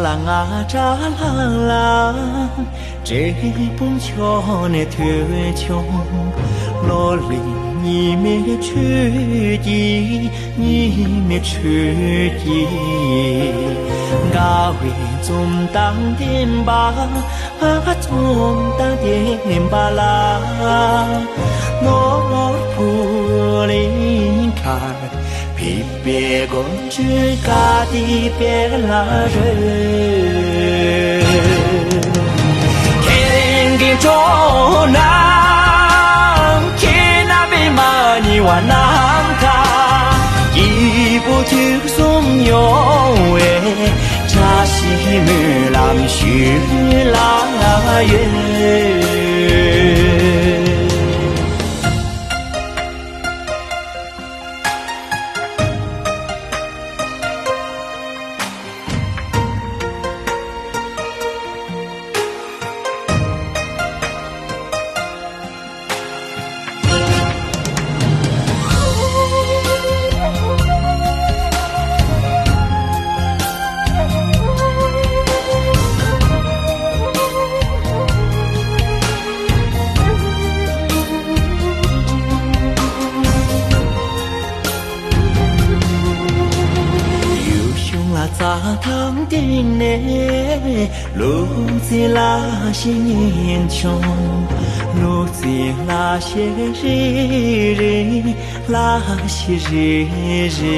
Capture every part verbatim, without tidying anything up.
ལ་ང་གྲྭ་ལྷང་ལྷང་། འབྲས་སྤུངས་ཕྱོགས་ནས་ཐོས་བྱུང་། ལོ་ལེགས་ཉི་མའི་ཁྲོད་ཀྱི། ཉི་མའི་ཁྲོད་ཀྱི། དགའ་བའི་འཛུམ་མདངས་བསྟན་པ། ང་འཛུམ་མདངས་བསྟན་པ་ལ། ནོར་བུ་གླིང་གར། ཕེབས་པའི་དགོང་དྲོ་དགའ་སྟེ་དཔལ་ལ་རོལ། དེ་རིང་གི་འགྲོ་སྣང་ཁྱེད་རྣམ་པའི་མ་ཎི་བ་རྣམས་དང་། སྐྱེས་བུ་དུས་གསུམ་མྱོང་བའི་བཀྲ་ཤིས་སྨོན་ལམ་ཞུ་ལ་ཡོད། ཡུལ་གཞུང་ལ་རྩྭ་ཐང་སྟེང་ནས། ལུག་རྫིའི་ལ་གཞས་ཉན་བྱུང་། ལུག་རྫིའི་ལ་གཞས་རེ་རེ། ལ་གཞས་རེ་རེ།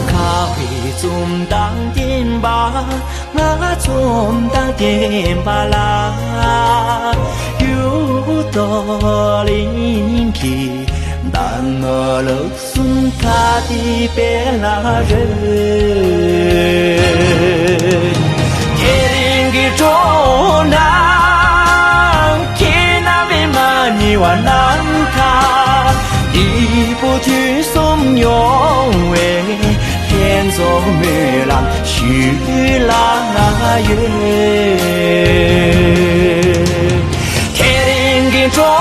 དགའ་བའི་འཛུམ་མདངས་བསྟན་པ། ང་འཛུམ་མདངས་བསྟན་པ་ལ། ཡུལ་རྡོར་གླིང་གི་བདག་མོ་ལུག་གསུམ་དགའ་སྟེ་དཔལ་ལ་རོལ། དེ་རིང་གི་འགྲོ་སྣང་ཁྱེད་རྣམ་པའི་མ་ཎི་བ་རྣམས་དང་། སྐྱེས་བུ་དུས་གསུམ་མྱོང་བའི་ལྷན་འཛོམས་སྨོན་ལམ་ཞུ་ལ་ཡོད། དེ་རིང་གི་འགྲོ་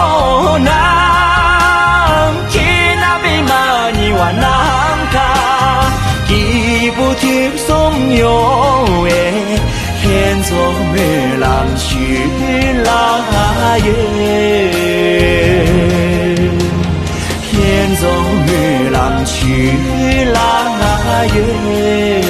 སྣང་ཁྱེད་རྣམ་པའི་མ་ཎི་བ་རྣམས་དང་། སྐྱེས་བུ་དུས་གསུམ་མྱོང་བའི་ལྷན་འཛོམས་སྨོན་ལམ་ཞུ་ལ་ཡོད། ལྷན་འཛོམས་སྨོན་ལམ་ཞུ་ལ་ཡོད།